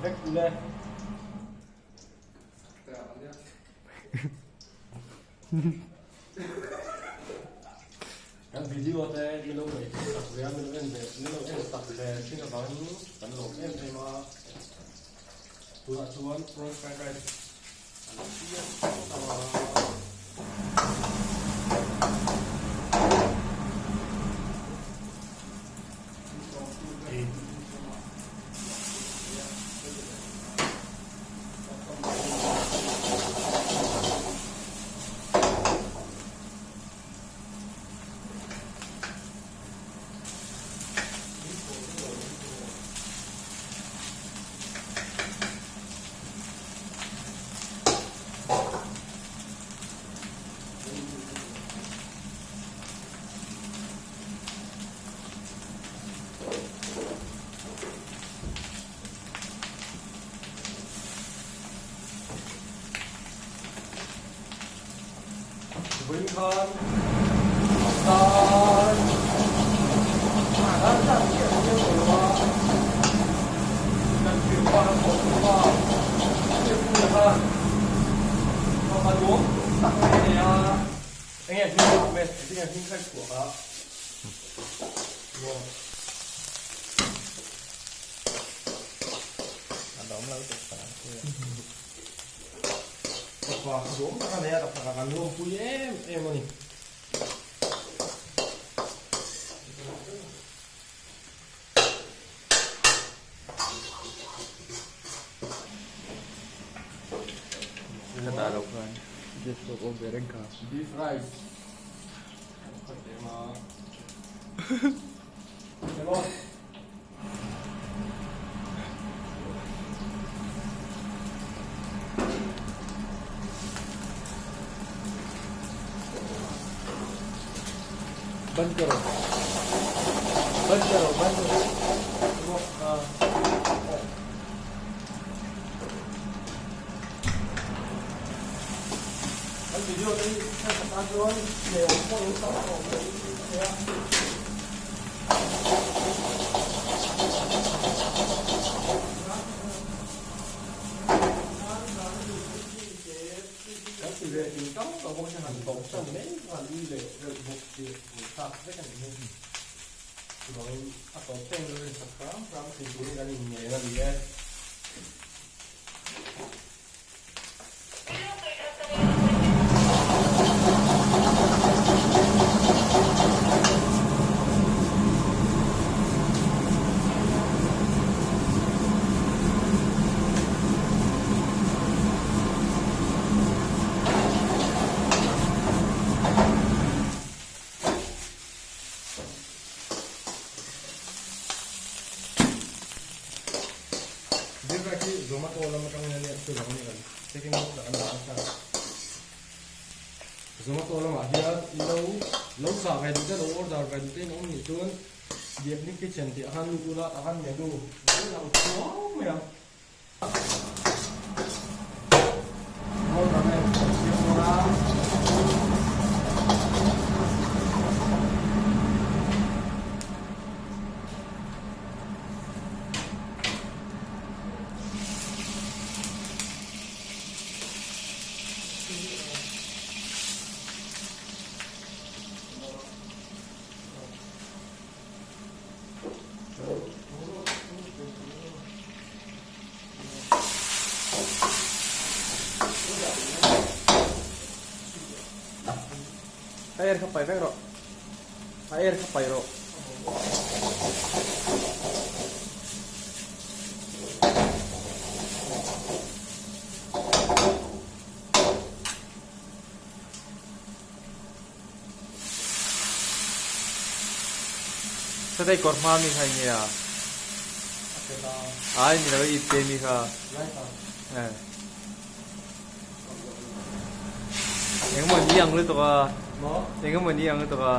vek ule. Kan video te min lo ngaihtuah sak ve a, min lo en ve, min lo en sak ve thin avangin kan lawm em em a. Tunah chuan prawn fried rice a lo siam tawh a. Vawiin khan dar dar zat chiah chiah tawh lo a, kan firpa kan thawh tum a, Sirpuia khan fapa nuam tak mai a nei a, enge hming a awm e, engtin nge hming kha i chhuah a? Maw? A dawm lo tih ka ang chi. Fapa duhawm tak a nei a, tak takah kan lawmpui em em a ni. Ka dah loh khan gas stove awm ve reng kha. Beef rice kan khawih leh a. Emaw. Band karo. Band karo, band karo. Emaw. Kan video te hi hriat atan chuan leh awm pawh lo tam tawh mai a nia. Kan ti ve ting tang tawh bawk hi han tawp san mai khan ui leh reuh bawk chi pui thlak vek a nih hi. Chuvangin a tawp teng reuhin sak hram hram thin turin kan inngen a ni e. Zirlai khi Zomato lam atang hian nia chuvang ania kan checking box ah kan dah nasa. Zomato lamah hian i lo lo chah ve duh te lo order ve duh te in awm nih chuan Biakni Kitchen tih ah khan lut ula tah khan menu lo lang thuau mai ang. A air kha pai vek rawh a air kha pai rawh. Satei kawr hma mi kha enge a? Ai ni lo i pe mi kha. Eh. Engemaw ni ang lutuk a. Engemaw ni ang lutuk a.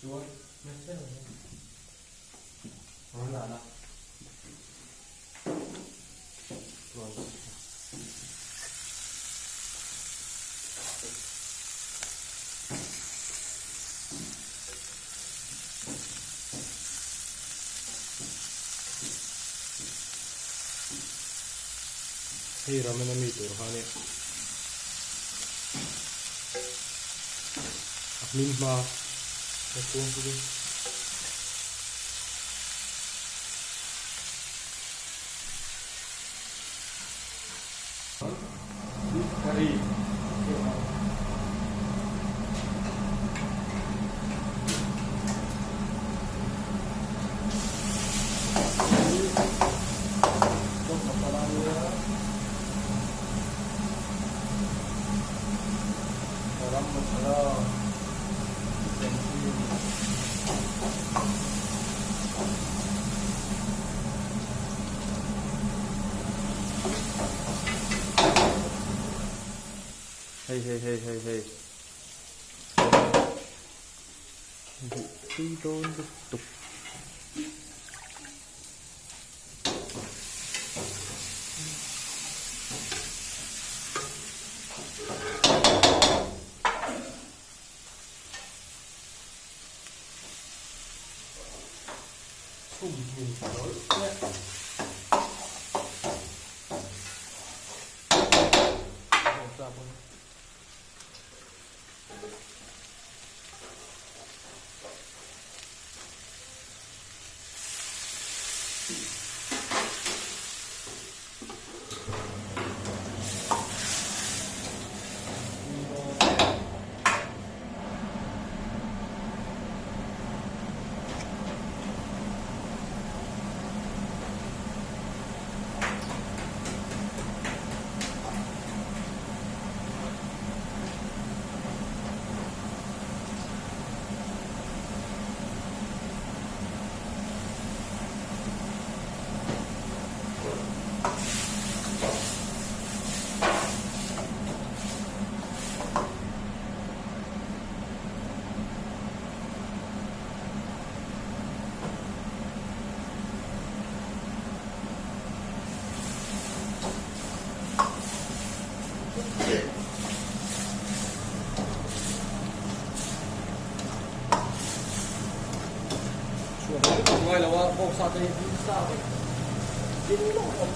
Chuan rawn la la. Hei ramen a mi tur kha ania a hmin hma a kuang chu. Beef curry Garam masala chicken chilli. Hei hei hei hei hei tui dawn lutuk. Chhum hmin hlawlh chiah. Ngai lo a bawk sa te hi sa vek tin lawk awm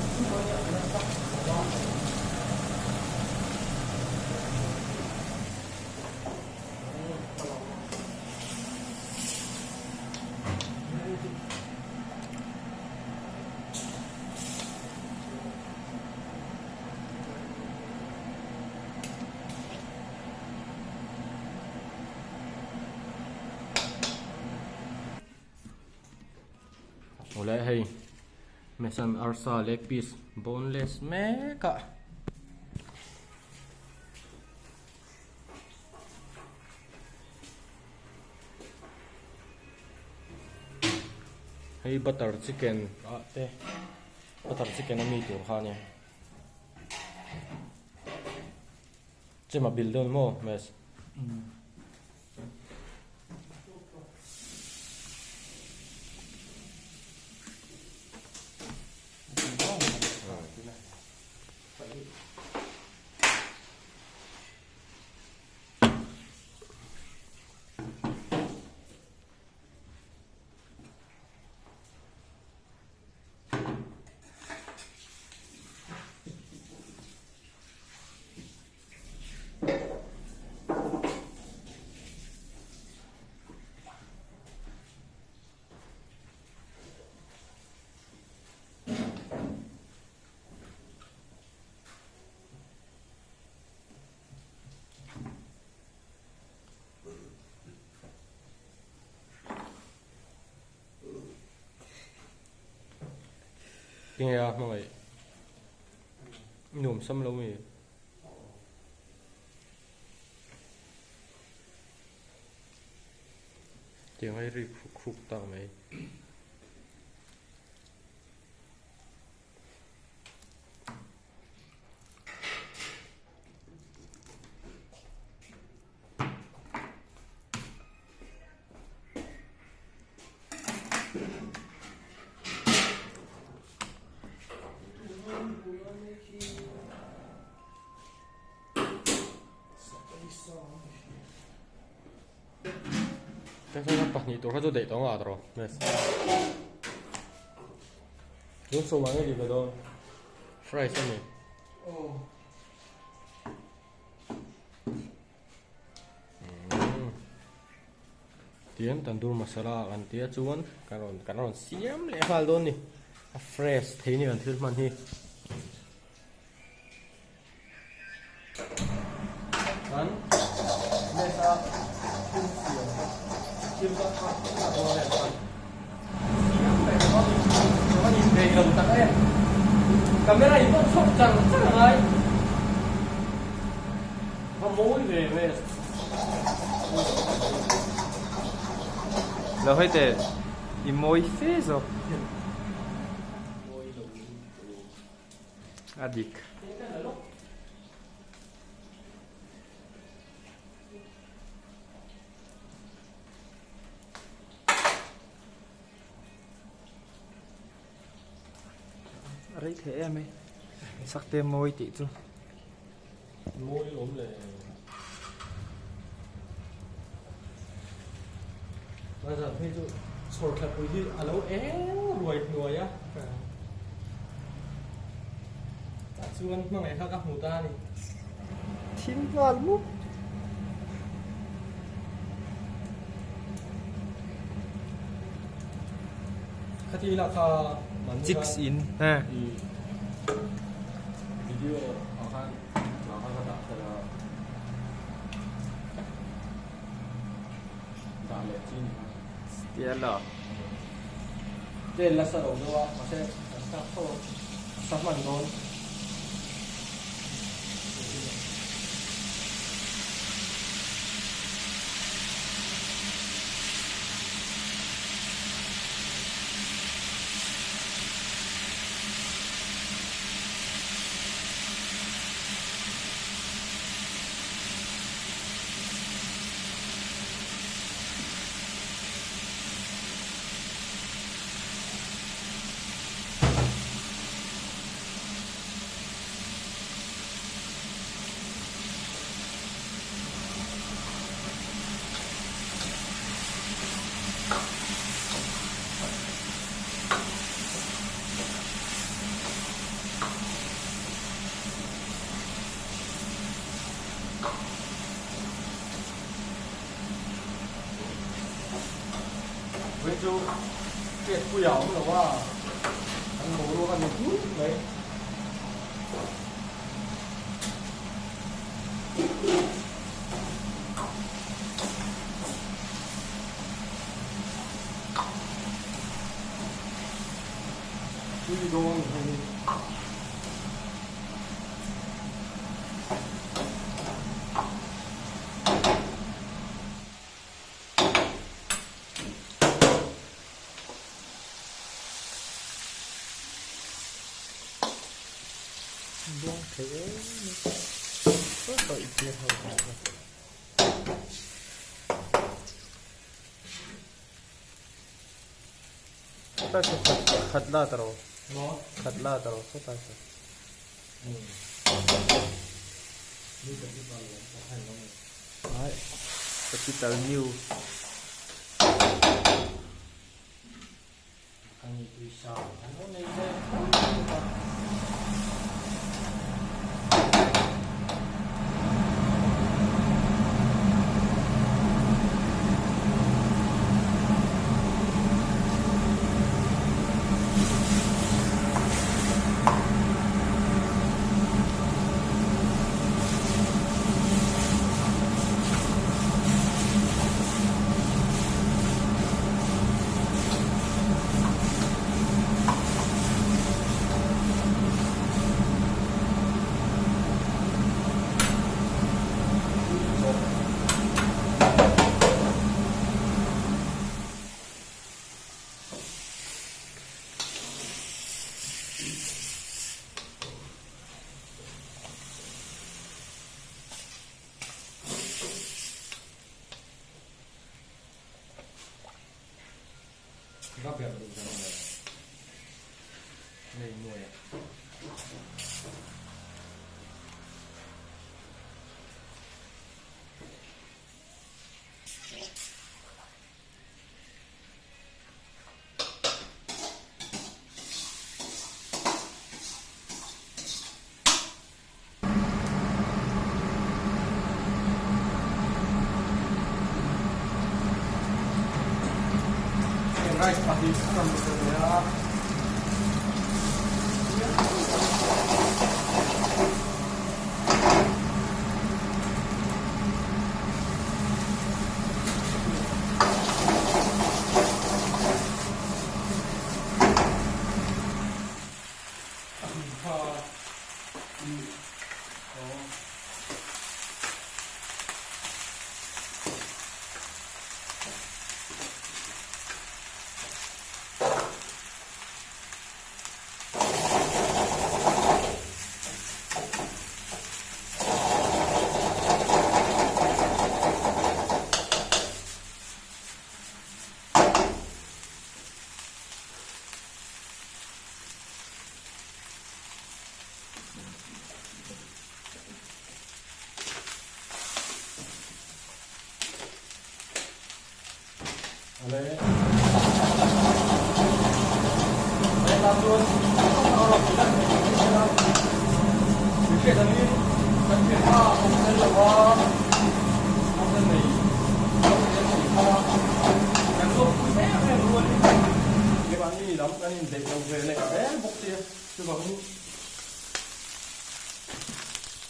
Awle hei Mesan arsa leg piece boneless mek a. Hei butter chicken ah te butter chicken a mi tur kha a nia. Chem a bil dawn maw Mes? Tinge a hmangaih nuam sam lo mi. Tiang a i rik hruk hruk tak mai. Tengchang pahnih tur kha chu daih tawh ang a tawh yes. Tun sawm ah nge ti ve dawn fries a ni. Tian tandoor masala kan tia chuan kan rawn kan rawn siam leh nghal dawn ni a fresh thei ni kan thil hman hi. Kan mesa thil siam kha thil ka kha a dawn leh chuan siam leh dawn ni chuan in bei lo tak em camera in pawh chhuak char char a ngai va mawi ve ve Lo hawi teh i mawi fe zawk. Mawi lo. A dik. A rei thei em e. Sakte mawi tih chu. Mawi awm le. Bazar phei chu chhawr thlapui hi a lo eng ruai hnuai a. Tah chuan hmangaih kha ka hmu ta a ni. Thim nghal mup. Khati ila kha mahni Chicks in. I video ah khan ah khan ka dah fel a. Dah leh chi ni kha. Tia la. Tel nasa lo deuh a mahse kan thlak tho a sa hman dawn. Vawiin chu chet pui a awm lo a, an boruak a ni hluk mai. Tui dawn hei hi. Buang thei em a i ho Ta chu khat khat la ta ro. Khat la ta ro ta chu. Ai capital new. Rice pahnih a rawn lut leh a.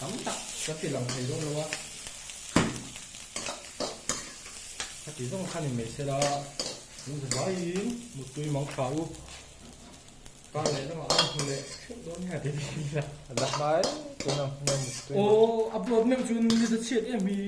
Tam tak ka ti lang thei dawn lo a. Heti zawng khan in mai sela min za vaiin muttui mang tha u. Kar leh lamah an hmu leh theuh dawn nge ti ila. A la hmai tun ang hmel muttui. Aw upload meuh chuan ni za chhiat em hi.